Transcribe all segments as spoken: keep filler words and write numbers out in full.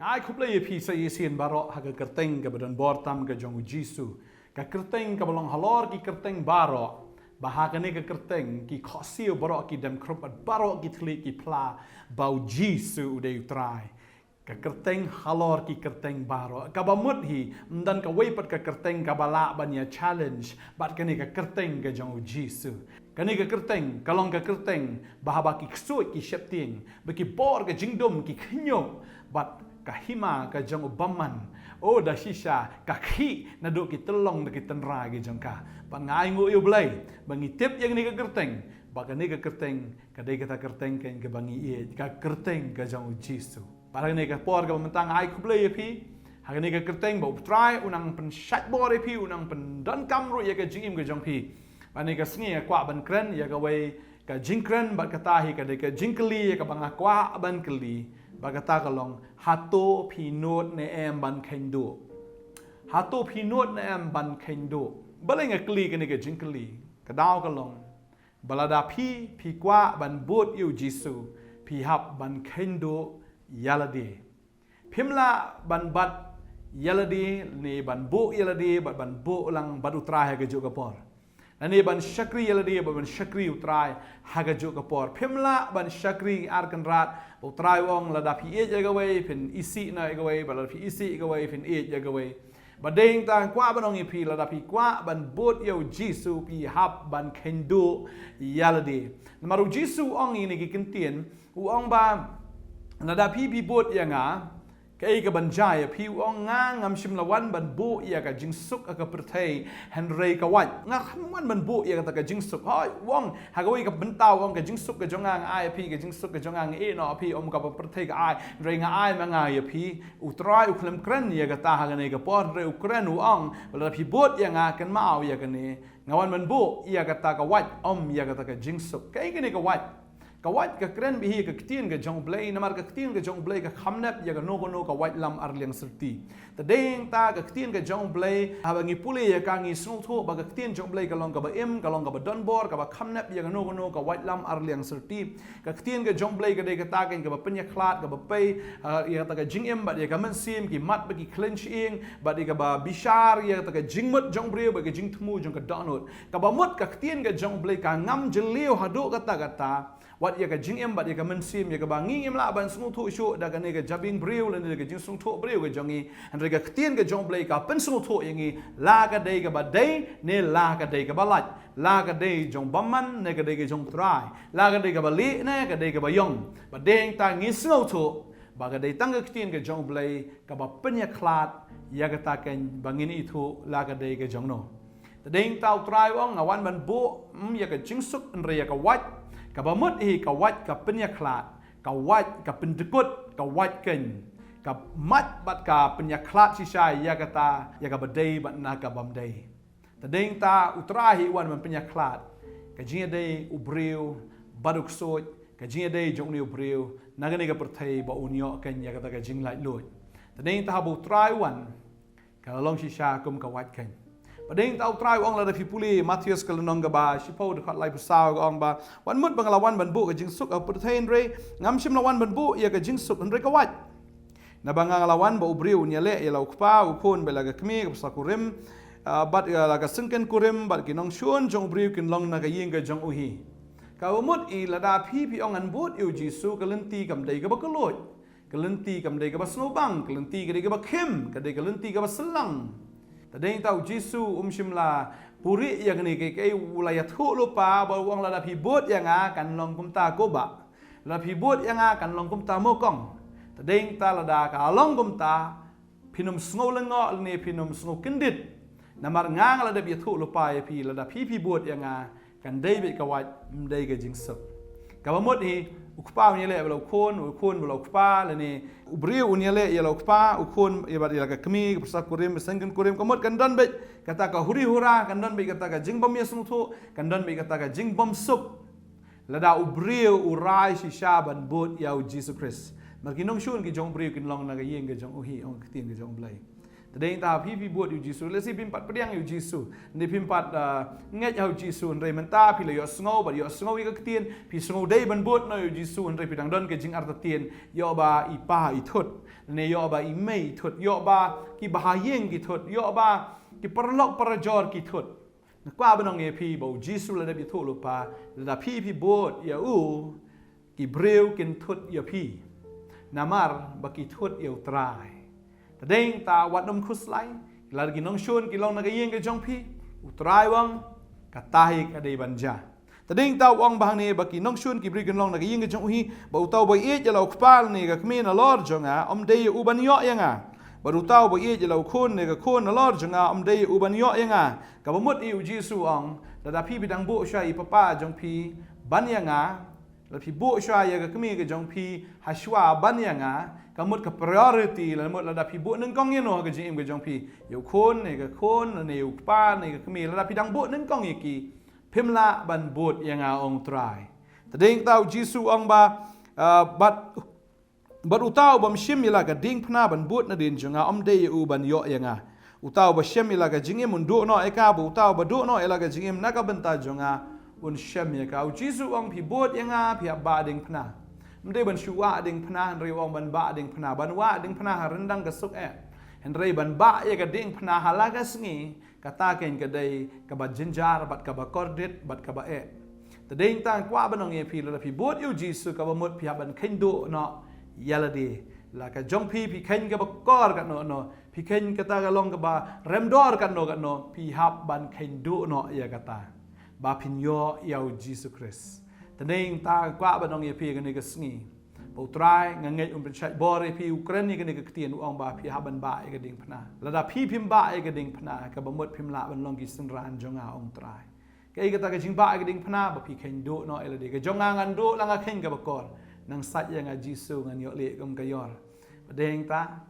Ai khublei ïa phi sa shisien baroh ha ka kyrteng kaba don bor tam ka jong u Jisu. Ka kyrteng kaba long halor ki kyrteng baroh. Ba ha kane ka kyrteng ki khohsiew baroh ki dem khrup bad baroh ki thylliej ki phla ba u Jisu u dei u Trai. Ka kyrteng halor ki kyrteng baroh. Kaba mut hi, ym don kawei pat ka kyrteng kaba lah ban ïa challenge bad kane ka kyrteng ka jong u Jisu. Kane ka kyrteng ka long ka kyrteng ba haba ki ksuid ki sheptieng, ba ki bor ka jingdum ki khñiuh, bad ka hima ka jong u bymman, o da shisha ka khih naduh ki tyllong da ki tynrai ki jong ka. Bad nga ai nguh ïa u Blei ba ngi tip ïa kane ka kyrteng, ba kane ka kyrteng ka dei kata kyrteng kaba ngi ïeit, ka kyrteng ka jong u Jisu. Bad ha kane ka por kaba mynta nga ai khublei ïa phi ha kane ka kyrteng ba u Trai u nang pynshait bor ïa phi, u nang pyndonkam ruh ïa ka jingim ka jong phi. Bad ha kane ka sngi nga kwah ban kren ïa kawei ka jingkren, bad kata hi ka dei ka jingkylli ïa kaba nga kwah ban kylli. Bad kata ka long, hato phi nud ne em ban kheiñ duh? Hato phi nud ne em ban kheiñ duh? Balei nga kylli kane ka jingkylli? Ka daw ka long ba lada phi, phi kwah ban bud ïa u Jisu, phi hap ban kheiñ duh ïa lade. Phim lah ban bat ïa lade, ne ban buh ïa lade, bad ban buh lang bad u Trai ha kajuh ka por. Lane ban shakri ïa lade, bad ban shakri u Trai ha kajuh ka por. Phim lah ban shakri ar kynrad, u Trai u ong lada phi ïeit ïa kawei, phin isih noh ïa kawei, bad lada phi isih ïa kawei, phin ïeit ïa kawei. Bad dei nangta nga kwah ban ong ïa phi, lada phi kwah ban bud ïa u Jisu, phi hap ban kheiñ duh ïa lade. Namar u Jisu u ong ïa kine ki kyntien, u ong ba, lada phi phi bud ïa nga, kaei kaban jia ïa phi? U ong, nga ngam shym la wan ban buh ïa ka jingsuk ha ka pyrthei, hynrei ka wait. Nga ngam wan ban buh ïa kata ka jingsuk. Hooid, u ong, ha kawei ka bynta u ong, ka jingsuk ka jong nga nga ai ïa phi, ka jingsuk ka jong nga nga ïeh noh ïa phi, ym kaba pyrthei ka ai, hynrei nga ai ma nga ïa phi. U Trai u khlem kren ïa kata ha kane ka por, hynrei u kren u ong, lada phi bud ïa nga, kynmaw ïa kane, nga wan ban buh ïa kata ka wait, ym ïa kata ka jingsuk. Kaei kane ka wait? Ka wait ka kren bha hi ïa ka ktien ka jong u Blei, namar ka ktien ka jong u Blei ka kham nep ïa kano kano ka waitlam ar liang syrti. Te dei nangta ka ktien ka jong u Blei, haba ngi pule ïa ka, ngi sngewthuh ba ka ktien jong u Blei ka long kaba im, ka long kaba don bor, kaba kham nep ïa kano kano ka waitlam ar liang syrti. Ka ktien ka jong u Blei ka dei kata ka, kaba pynïakhlad, kaba pei, ah, ïa kata ka jingim bad ïa ka mynsiem, ki mat bad ki khlem shyieng, bad ïa kaba bishar ïa kata ka jingmut jong u briew bad ka jingthmu jong ka dohnud. Kaba mut ka ktien ka jong u Blei ka ngam jylliew haduh katta katta. Wat ïa ka jingim bad ïa ka mynsiem, ïa kaba ngi ngim lah ban sngewthuh shuh da kane ka jabieng briew lane da ka jingsngewthuh briew ka jong ngi. Hynrei ka ktien ka jong u Blei ka pynsngewthuh ïa ngi la ka dei kaba dei ne la ka dei kaba lait, la ka dei jong u bymman ne ka dei ka jong u Trai, la ka dei kaba lieh ne ka dei kaba ïong. Bad dei nangta ngi sngewthuh ba ka dei tang ka ktien ka jong u Blei kaba pynïakhlad ïa kata ka ba ngin ithuh la ka dei ka jong no. Te dei nangta u Trai u ong, nga wan ban buh, ym ïa ka jingsuk, hynrei ïa ka wait. Kaba mut hi ka wait ka pynïakhlad, ka wait ka pyndkut, ka wait keiñ, ka mait bad ka pynïakhlad shisha ïa kata, ïa kaba dei bad na ka bym dei. Te dei nangta u Trai hi u wan ban pynïakhlad ka jingïadei u briew bad u ksuid, ka jingïadei jong une u briew na kane ka pyrthei, ba un ïoh keiñ ïa kata ka jinglaitluid. Te dei nangta haba u Trai u wan, ka la long shisha kum ka wait keiñ. Bad dei nangta u Trai u ong, lada phi pule Mathaios ka lynnong kaba shiphew, dkhot laiphew saw, ka ong ba, wat mut ba nga la wan ban buh ka jingsuk ha pyrthei, hynrei ngam shym la wan ban buh ïa ka jingsuk, hynrei ka wait. Naba nga la wan ba u briew un ïaleh ïa la u kpa, u khun bad la ka kmie, ka pyrsa kurim, ah, bad ïa la ka syngkien kurim, bad ki nongshun jong u briew kin long na ka ïing ka jong u hi. Kaba mut hi, lada phi phi ong ngan bud ïa u Jisu, ka lynti kam dei kaba kylluid. Ka lynti kam dei kaba sngewbang, ka lynti ka dei kaba khim, ka dei ka lynti kaba syllang. Te dei nangta u Jisu um shym la puri ïa kane, kaei kaei u la ïathuh lypa, ba u ong lada phi bud ïa nga kan long kumta ko bah. Lada phi bud ïa nga kan long kumta mo kong. Te dei nangta lada ka long kumta, phin ym sngew lyngngoh lane phin ym sngew kyndit. Namar nga nga la dep ïathuh lypa ïa phi, lada phi phi bud ïa nga, kan dei beit ka wait, ym dei ka jingsuk. Kaba mut hi, u kpa un ïaleh bad la u khun, u khun bad la u kpa, lane u briew un ïaleh ïa la u kpa, u khun ïa bad ïa la ka kmie, ka pyrsa kurim, ka syngkien kurim, ka mut kan don beit kata ka huri hura, kan don beit kata ka jingbym ïasngewthuh, kan don beit kata ka jingbymsuk. Lada u briew u rai shisha ban bud ïa u Jisu Khrist. Namar ki nongshun ki jong u briew kin long na ka ïing ka jong u hi, ong ka ktien ka jong u Blei. Te dei ta phi phi bud ïa u Jisu, lehse phim pat pdiang ïa u Jisu, ne phim pat, ah, ngeit ïa u Jisu, hynrei mynta phi la ïohsngew bad ïohsngew ïa ka ktien, phi sngew dei ban bud noh ïa u Jisu, hynrei phi dang don ka jingartatien, ïoh ba i pa i thut, ne ïoh ba i mei i thut, ïoh ba ki bahaïing ki thut, ïoh ba ki paralok parajor ki thut. Nga kwah ban ong ïa phi ba u Jisu la dep ïathuh lypa, lada phi phi bud ïa u, ki briew kin thut ïa phi. Namar ba ki thut ïa u Trai. Te dei ta wat nym khuslai, lada ki nongshun ki long na ka ïing ka jong phi, u Trai u ong, kata hi ka dei ban jia. Te dei ta u ong ba hangne ba ki nongshun ki briew kin long na ka ïing ka jong u hi, ba uta uba ïeit ïa la u kpa ne ka kmie nalor jong nga, um dei ïa u ban ïoh ïa nga. Bad uta uba ïeit ïa la u khun ne ka khun nalor jong nga, um dei ïa u ban ïoh ïa nga. Kaba mut ïa u Jisu u ong, lada phi phi dang buh shuwa ïa i papa jong phi ban ïa nga, lada phi buh shuwa ïa ka kmie ka jong phi ha shuwa ban ïa nga, ka mut ka priority, lada mut lada phi buh nyngkong ïa no ha ka jingim ka jong phi, ïa u khun ne ka khun ne ïa u kpa ne ka kmie, lada phi dang buh nyngkong ïa ki, phim lah ban bud ïa nga, ong u Trai. Te dei ta u Jisu u ong ba, ah, bad bad uta ubym shim ïa la ka diengphna ban bud nadien jong nga, um dei ïa u ban ïoh ïa nga. Uta uba shem ïa la ka jingim un duh noh ïa ka, bad uta uba duh noh ïa la ka jingim na ka bynta jong nga, un shem ïa ka. U Jisu u ong phi bud ïa nga, phi hap bah diengphna. Ym dei ban shu wah diengphna, hynrei u ong ban bah diengphna. Ban wah diengphna ha ryndang ka suk eh. Hynrei ban bah ïa ka diengphna ha la ka sngi, kata kein ka dei kaba jynjar bad kaba kordit bad kaba eh. Te dei ta nga kwah ban ong ïa phi, lada phi bud ïa u Jisu, kaba mut phi hap ban kheiñ duh noh ïa lade. La ka jong phi phi kheiñ kaba kor katno katno, phi kheiñ kata ka long kaba rem dor katno katno, phi hap ban kheiñ duh noh ïa kata, ba phin ïoh ïa u Jisu Khrist. Te dei ta nga kwah ban ong ïa phi kane ka sngi, ba u Trai nga ngeit un pynshait bor ïa phi, u kren ïa kane ka ktien, u ong ba phi hap ban bah ïa ka diengphna. Lada phi phim bah ïa ka diengphna, kaba mut phim lah ban long ki synran jong nga, ong u Trai. Kaei kata ka jingbah ïa ka diengphna? Ba phi kheiñ duh noh ïa lade. Ka jong nga ngan duh la nga kheiñ kaba kor. Nang sait ïa nga Jisu, ngan ïoh leh kum ka ïor. Ba dei ta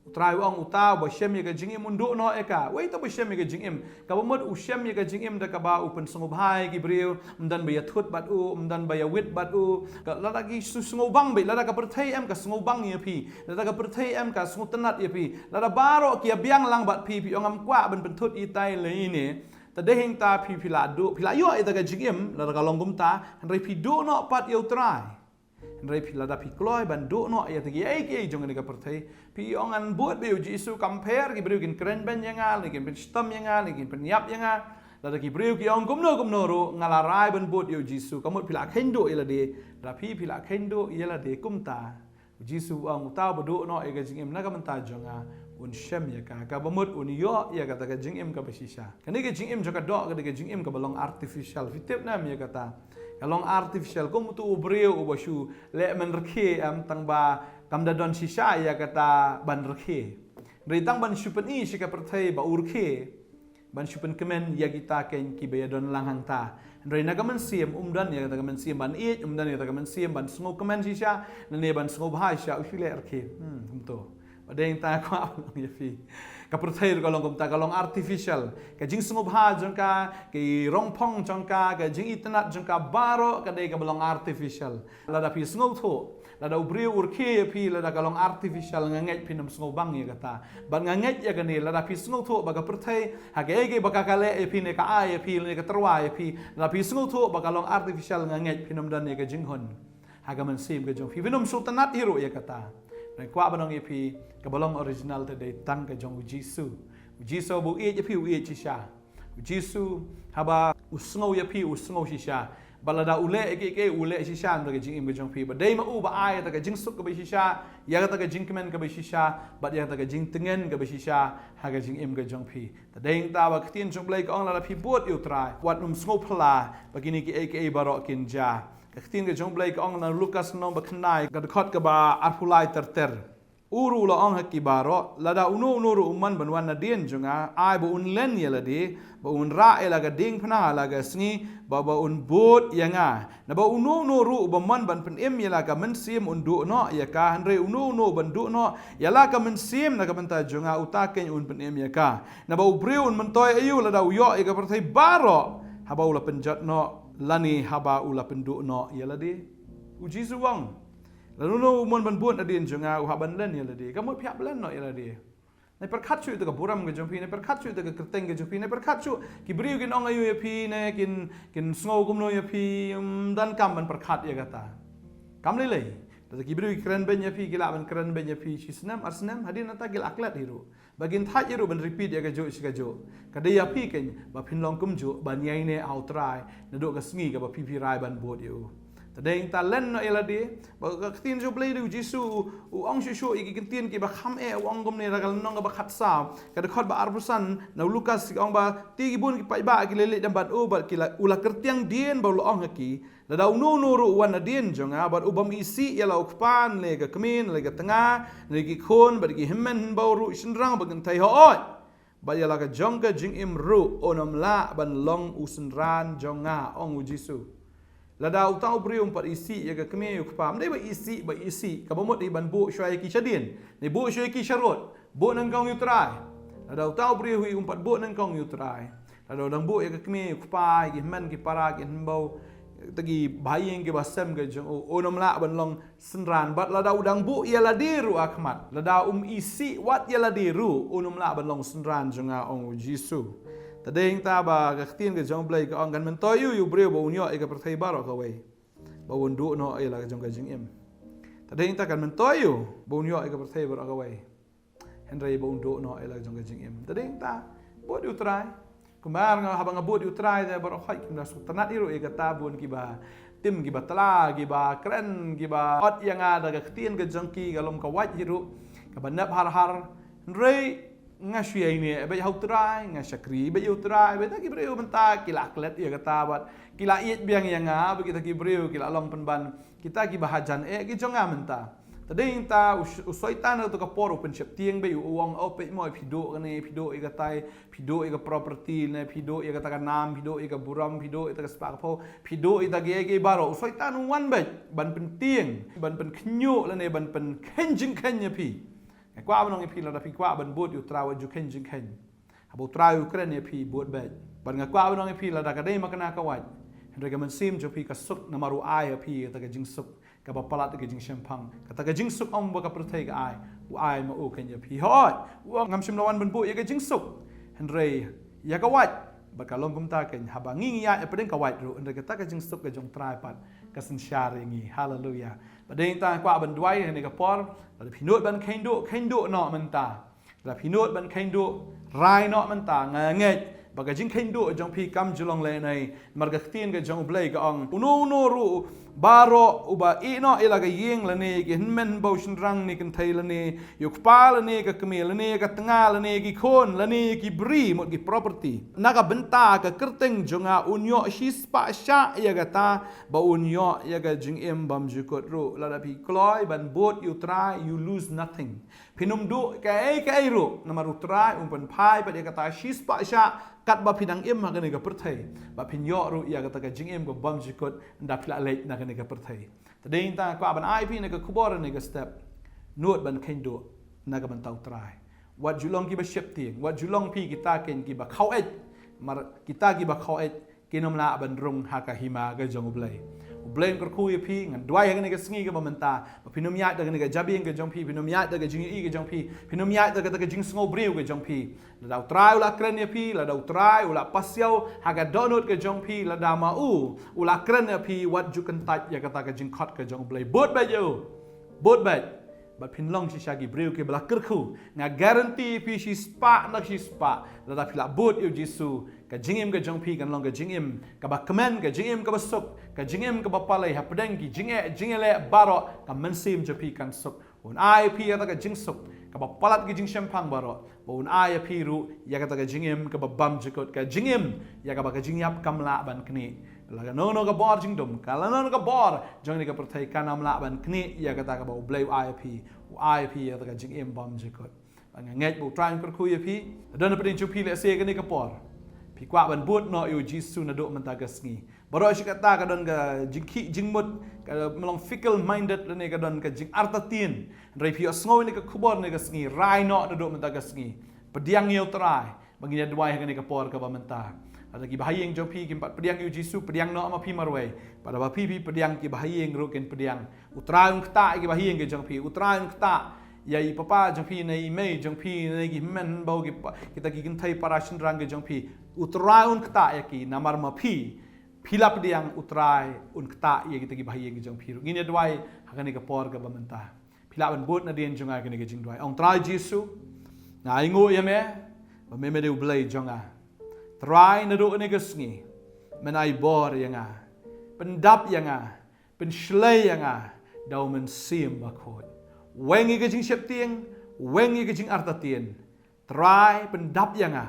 u Trai u ong, uta uba shem ïa ka jingim un duh noh ïa ka. Wei uta uba shem ïa ka jingim, kaba mut u shem ïa ka jingim da kaba u pynsngewbha ïa ki briew, ym don ba ïa thut bad u, ym don ba ïa wit bad u. Ka, lada ki shu sngewbang beit, lada ka pyrthei em ka sngewbang ïa phi, lada ka pyrthei em ka sngewtynnat ïa phi, lada baroh ki ïa biang lang bad phi, phi ong ngam kwah ban pynthut ïa ita ïa ine. Te dei ta phi phi la duh, phi la ïoh ïa ka jingim lada ka long kumta, hynrei phi duh noh pat ïa u Trai. Hynrei phi, lada phi kloi ban duh noh ïa kiei kiei jong kane ka pyrthei, phi ong ngan bud beit ïa u Jisu, kam pher, ki briew kin kren beiñ ïa nga, ne kin pynshitom ïa nga, ne kin pynïap ïa nga. Lada ki briew ki ong kumno kumno ruh, nga la rai ban bud ïa u Jisu. Ka mut phi la kheiñ duh ïa lade. Lada phi phi la kheiñ duh ïa lade kumta, u Jisu u ong uta uba duh noh ïa ka jingim na ka bynta jong nga, un shem ïa ka, kaba mut un ïoh ïa kata ka jingim kaba shisha. Kane ka jingim jong ka doh ka dei ka jingim kaba long artificial. Phi tip ne em ïa kata? Ka long artificial. Kum utu u briew uba shu leh mynrkhie em, tang ba kam da don shisha ïa kata ban rkhie. Hynrei tang ban shu pyni sha ka pyrthei ba u rkhie, ban shu pynkmen ïa kita kein kiba ïa don lang hangta. Hynrei na ka mynsiem um don ïa kata ka mynsiem ban ïeit, um don ïa kata ka mynsiem ban sngewkmen shisha, ne ban sngewbha shisha, u shu leh rkhie. Hmm, kumto. Ba dei ta nga kwah ban ong ïa phi, ka pyrthei ruh ka long kumta, ka long artificial. Ka jingsngewbha jong ka, ki rongphong jong ka, ka jingitynnat jong ka baroh ka dei kaba long artificial. Lada phi sngewthuh, lada u briew u rkhie ïa phi, lada ka long artificial, nga ngeit phin ym sngewbang ïa kata. Bad nga ngeit ïa kane, lada phi sngewthuh ba ka pyrthei ha kaei kaei ba ka ka leh ïa phi, ne ka ai ïa phi, ne ka tyrwa ïa phi, lada phi sngewthuh ba ka long artificial, nga ngeit phin ym don ïa ka jinghun ha ka mynsiem ka jong phi, phin ym sngewtynnat hi ruh ïa kata. Nga kwah ban ong ïa phi, kaba long original te dei tang ka jong u Jisu. U Jisu ba u ïeit ïa phi, u ïeit shisha. U Jisu haba u sngew ïa phi, u sngew shisha. Bad lada u leh ïa kiei kiei, u leh shisha na ka jingim ka jong phi. Ba dei ma u ba ai ïa kata ka jingsuk kaba shisha, ïa kata ka jingkmen kaba shisha, bad ïa kata ka jingtngen kaba shisha ha ka jingim ka jong phi. Te dei ta ba ka ktien jong u Blei ka ong lada phi bud ïa u Trai, wat nym sngewphylla ba kine kiei kiei baroh kin jia. Ka ktien ka jong u Blei ka ong na Lukas lynnong ba khyndai, ka dkhot kaba arphew lai ter ter. U ruh u la ong ha ki baroh, lada uno uno ruh u mon ban wan nadien jong nga, ai ba un len ïa lade, ba un rah ïa la ka diengphna ha la ka sngi, ba ba un bud ïa nga. Naba uno uno ruh uba mon ban pynim ïa la ka mynsiem un duh noh ïa ka, hynrei uno uno uban duh noh ïa la ka mynsiem na ka bynta jong nga, uta kein un pynim ïa ka. Naba u briew un myntoi aïu lada u ïoh ïa ka pyrthei baroh, haba u la pynjot noh, lane haba u la pynduh noh ïa lade? U Jisu u ong, lada uno u mon ban bud nadien jong nga, u hap ban len ïa lade. Ka mut phi hap len noh ïa lade. Ne pyrkhat shuh ïa ka burom ka jong phi, ne pyrkhat shuh ïa ka kyrteng ka jong phi, ne pyrkhat shuh ki briew kin ong aïu ïa phi, ne kin, kin sngew kumno ïa phi, ym don kam ban pyrkhat ïa kata. Kam lei lei. Te ki briew ki kren beiñ ïa phi, ki lah ban kren beiñ ïa phi shi snem, ar snem, hadien nangta ki lah klet hi ruh. Ba kin thait hi ruh ban repeat ïa kajuh shi kajuh. Ka dei ïa phi keiñ, ba phin long kumjuh, ban ïaineh ha u Trai, naduh ka sngi kaba phi phi rai ban bud ïa u. Te dei nangta len noh ïa lade, ba ka ktien jong u Blei, u Jisu, u ong shuh shuh ïa ki ktien kiba kham eh, u ong kumne, ha ka lynnong kaba khatsaw, ka dkhot ba arphew san, na u Lukas, u ong ba, te ki bun ki paidbah ki la leit lem bad u, bad ki la, u la kyrtiang dien, ba u la ong ha ki, lada uno uno ruh u wan nadien jong nga, bad u bym isih ïa la u kpa, ne ka kmie, ne ka tnga, ne ki khun, bad ki hynmen hynbew ruh shynrang bad kynthei, hooid, bad ïa la ka jong ka jingim ruh, un ym lah ban long u synran jong nga, ong u Jisu. Lada uta u briew um pat isih ïa ka kmie u kpa, ym dei ba isih, ba isih, kaba mut hi ban buh shuwa ïa ki shadien, ne buh shuwa ïa ki sharud, buh nyngkong ïa u Trai. Lada uta u briew hi um pat buh nyngkong ïa u Trai, lada u dang buh ïa ka kmie u kpa, ïa ki hynmen ki para, ki hynbew, te ki bahaïing kiba sem ka jong u, un ym lah ban long synran, bad lada u dang buh ïa lade ruh ha khmat, lada um isih wat ïa lade ruh, un ym lah ban long synran jong nga, ong u Jisu. Te dei nangta ba ka ktien ka jong u Blei ka ong, kan myntoi aïu ïa u briew ba un ïoh ïa ka pyrthei baroh kawei, ba un duh noh ïa la ka jong ka jingim. Te dei nangta kan myntoi aïu ba un ïoh ïa ka pyrthei baroh kawei, hynrei ba un duh noh ïa la ka jong ka jingim. Te dei nangta bud ïa u Trai. Kumba nga, haba nga bud ïa u Trai, te baroh khoit kim da sngewtynnat hi ruh ïa kata, bun kiba tim, kiba tla, kiba kren, kiba ot ïa nga da ka ktien ka jong ki, ka lum ka wait hi ruh, kaba nep har har. Hynrei nga shu ïaineh beit ha u Trai, nga shakri beit ïa u Trai, bad kita ki briew mynta ki la klet ïa kata, bad ki la ïeit biang ïa nga, bad kita ki briew ki la long pynban kita kiba hajan eh ki jong nga mynta. Te dei nangta u, u Soitan ha kato ka por u pynsheptieng beit, u ong, o peit mo, phi duh kane, phi duh ïa katai, phi duh ïa ka property, ne phi duh ïa kata ka nam, phi duh ïa ka burom, phi duh ïa kata ka spah ka phew, phi duh ïa kita kiei kiei baroh. U Soitan u wan beit ban pyntieng, ban pynkhynñiuh lane ban pynkheiñ jingkheiñ ïa phi. Nga kwah ban ong ïa phi, lada phi kwah ban bud ïa u Trai, wat ju kheiñ jingkheiñ. Haba u Trai u kren ïa phi, bud beit. Bad nga kwah ban ong ïa phi, lada ka dei ma kane ka wait, hynrei ka mynsiem jong phi ka suk, namar u ai ïa phi kata ka jingsuk kaba palat ka jingshemphang. Kata ka jingsuk ym ba ka pyrthei ka ai, u ai ma u keiñ ïa phi. Hooid, u ong, ngam shym la wan ban buh ïa ka jingsuk, hynrei ïa ka wait. Bad ka long kumta keiñ, haba ngi ngi ïaid hapdeng ka wait ruh, hynrei kata ka jingsuk ka jong u Trai pat ka synshar ïa ngi. Haleluya. Bad dei nangta nga kwah ban duwai ha kane ka por, lada phi nud ban kheiñ duh, kheiñ duh noh mynta. Lada phi nud ban kheiñ duh, rai noh mynta. Nga ngeit ba ka jingkheiñ duh jong phi kam ju long lehnoh, namar ka ktien ka jong u Blei ka ong, uno uno ruh baroh uba ïeh noh ïa la ka ïing lane ki hynmen hynbew, shynrang ne kynthei, lane ïa u kpa lane ka kmie, lane ïa ka tnga, lane ïa ki khun, lane ïa ki bri, mut ki property, na ka bynta ka kyrteng jong nga, un ïoh shispah shah ïa kata, ba un ïoh ïa ka jingim bymjukut ruh. Lada phi kloi ban bud ïa u Trai, you lose nothing. Phin ym duh kaei kaei ruh, namar u Trai un pynphai pat ïa kata shispah shah, katba phi dang im ha kane ka pyrthei, ba phin ïoh ruh ïa kata ka jingim ka bymjukut ynda phi la leit na kane ka pyrthei. Te dei nangta nga kwah ban ai phi kane ka khubor, kane ka step. Nud ban kheiñ duh na ka bynta u Trai. Wat ju long kiba sheptieng, wat ju long phi kita keiñ kiba khaweit. Namar kita kiba khaweit kin ym lah ban rung ha ka hima ka jong u Blei. U Blei un kyrkhu ïa phi. Ngan duwai ha kane ka sngi kaba mynta ba phin ym ïaid da kane ka jabieng ka jong phi, phin ym ïaid da ka jingïohi ka jong phi, phin ym ïaid da kata ka jingsngewbriew ka jong phi. Lada u Trai u la kren ïa phi, lada u Trai u la pasiaw ha ka dohnud ka jong phi, lada ma u u la kren ïa phi, wat ju kyntait ïa kata ka jingkhot ka jong u Blei. Bud beit ïa u. Bud beit. Bad phin long shisha ki briew kiba la kyrkhu. Nga guarantee ïa phi shispah na shispah, lada phi la bud ïa u Jisu, ka jingim ka jong phi kan long ka jingim kaba kmen, ka jingim kaba suk, ka jingim kaba palei hapdeng ki jingeh jingïaleh baroh. Ka mynsiem jong phi kan suk. Un ai ïa phi ïa kata ka jingsuk kaba palat ki jingshemphang baroh. Ba un ai ïa phi ruh ïa kata ka jingim kaba bymjukut, ka jingim ïa kaba ka jingïap kam lah ban knieh. La kano kano ka bor jingdum, ka la kano kano ka bor jong kane ka pyrthei kan ym lah ban knieh ïa kata kaba u Blei u ai ïa phi. U ai ïa phi ïa kata ka jingim bymjukut. Nga ngeit ba u Trai un kyrkhu ïa phi. Don hapdeng jong phi lehse kane ka por phi kwah ban bud noh ïa u Jisu naduh mynta ka sngi. Baroh shi katta ka don ka jingkhih jingmut, ka long fickle minded, lane ka don ka jingartatien. Hynrei phi ïohsngew ïa kane ka khubor kane ka sngi, rai noh naduh mynta ka sngi. Pdiang ïa u Trai. Ba ngin ïa duwai ha kane ka por kaba mynta. Lada ki bahaïing jong phi kim pat pdiang ïa u Jisu, pdiang noh ma phi marwei. Bad haba phi phi pdiang, ki bahaïing ruh kin pdiang. U Trai un ktah ïa ki bahaïing ki jong phi. U Trai un ktah ïa i papa jong phi, ne i mei jong phi, ne ki hynmen hynbew, ki pa, kita ki kynthei para shynrang ki jong phi, U Trai un ktah ïa ki, namar ma phi phi la pdiang, U Trai un ktah ïa kita ki bahaïing ki jong phi ruh. Ngin ïa duwai ha kane ka por kaba mynta. Phi lah ban bud nadien jong nga kane ka jingduwai. Ong, Trai Jisu, nga ainguh ïa me ba me me dei U Blei jong nga. Trai, naduh kane ka sngi men ai bor ïa nga, pyndap ïa nga, pynshlei ïa nga da U Mynsiem Bakhuid. Weng ïa ka jingsheptieng, weng ïa ka jingartatien. Trai, pyndap ïa nga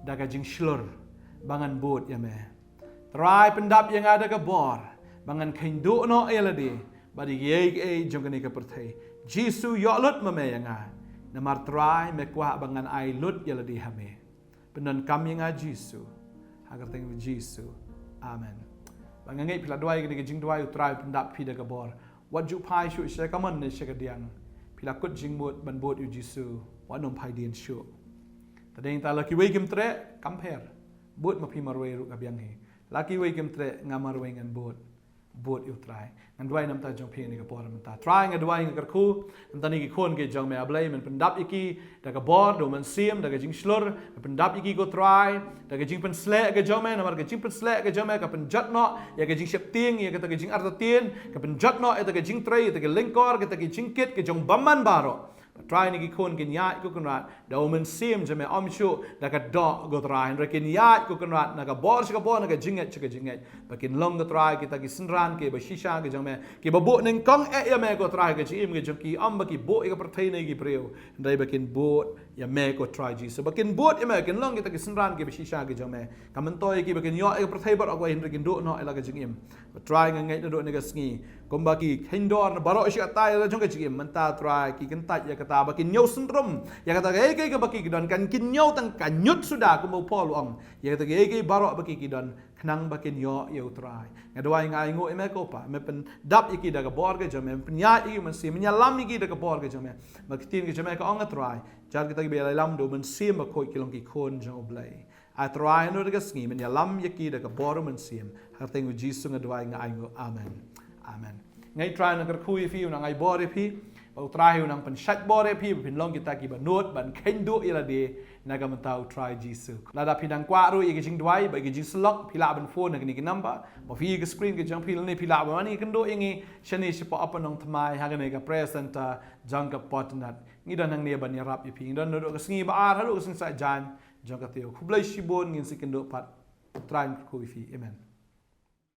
da ka jingshlur ba ngan bud ïa me. Trai, pyndap ïa nga da ka bor ba ngan kheiñ duh noh ïa lade bad ïa kiei kiei jong kane ka pyrthei. Jisu, ïoh lut ma me ïa nga, namar Trai, me kwah ba ngan ai lut ïa lade ha me. Pyndonkam ïa nga Jisu, ha ka kyrteng U Jisu. Amen. Ba nga ngeit phi la duwai kane ka jingduwai, U Trai pyndap phi da ka bor. Wat ju phai shuh sha ka mon ne sha ka diang. Phi la kut jingmut ban bud ïa U Jisu, wat nym phai dien shuh. Te dei ta la kiwei kim treh, kam pher. Bud ma phi marwei ruh ka biang hi. La kiwei kim treh, nga marwei ngan bud. Bud ïa U Trai. Ngan duwai namar jong phi ne ka por mynta. Trai, nga duwai, nga kyrkhu namar kine ki khun ki jong me, A Blei, men pyndap ïa ki da ka bor, da U Mynsiem, da ka jingshlur. Men pyndap ïa ki, ko Trai, da ka jingpynsleh ka jong me, namar ka jingpynsleh ka jong me ka pynjot noh ïa ka jingsheptieng, ïa kata ka jingartatien, ka pynjot noh ïa kata ka jingtrei, ïa kata ka lyngkor, ïa kata ka jingkit ka jong bymman baroh. Trai, kine ki khun kin ïaid, ko Kynrad, da U Mynsiem jong me, ym shuh da ka doh, ko Trai, hynrei kin ïaid, ko Kynrad, na ka bor sha ka bor, na ka jingngeit sha ka jingngeit. Ba kin long, ko Trai, kita ki synran kiba shisha ki jong me, kiba buh nyngkong eh ïa me, ko Trai, ha ka jingim ka jong ki, ym ba ki buh ïa ka pyrthei ne ki briew, hynrei ba kin bud ïa me, ko Trai Jisu. Ba kin bud ïa me, kin long kita ki synran kiba shisha ki jong me. Kam myntoi ïa ki ba kin ïoh ïa ka pyrthei baroh kawei, hynrei kin duh noh ïa la ka jingim. Ko Trai, nga ngeit naduh kane ka sngi, kumba ki kheiñ dor na baroh shi katta ïa la jong ka jingim, mynta, Trai, ki kyntait ïa kata ba kin ñiew syndrum ïa kata kaei kaei kaba ki ki don, kan kin ñiew tang ka ñiut suda, kumba u Paul u ong, ïa kata kaei kaei baroh ba ki ki don, khnang ba kin ïoh ïa U Trai. Nga duwai, nga ainguh ïa me, ko Pa, me pyndap ïa ki da ka bor ka jong me, me pynïaid ïa ki, U Mynsiem, men ïalam ïa ki da ka bor ka jong me. Ba ka ktien ka jong me ka ong, ko Trai, jar kita kiba ïalam da U Mynsiem Bakhuid ki long ki khun jong U Blei. Ai Trai, naduh kane ka sngi men ïalam ïa ki da ka bor U Mynsiem. Ha ka kyrteng U Jisu nga duwai, nga ainguh. Amen. Amen. Nga ngeit Trai un nang kyrkhu ïa phi, un nang ai bor ïa phi. Ba U Trai un nang pynshait bor ïa phi, ba phin long kita kiba nud ban kheiñ duh ïa lade na ka bynta U Trai Jisu. Lada phi nang kwah ruh ïa ka jingduwai bad ka jingsyllok, phi lah ban phone ha kine ki number ba phi ïohi ha ka screen ka jong phi, lane phi lah ban wan ïakynduh ïa ngi shane shapoh Upper Nongthymmai ha kane ka Prayer Centre jong ka Fortnite. Ngi don hangne ban ïarap ïa phi. Ngi don naduh ka sngi ba ar haduh ka sngi Saitjaiñ jong ka taïew. Khublei shibun, ngin sa ïakynduh pat. Trai un kyrkhu ïa phi. Amen.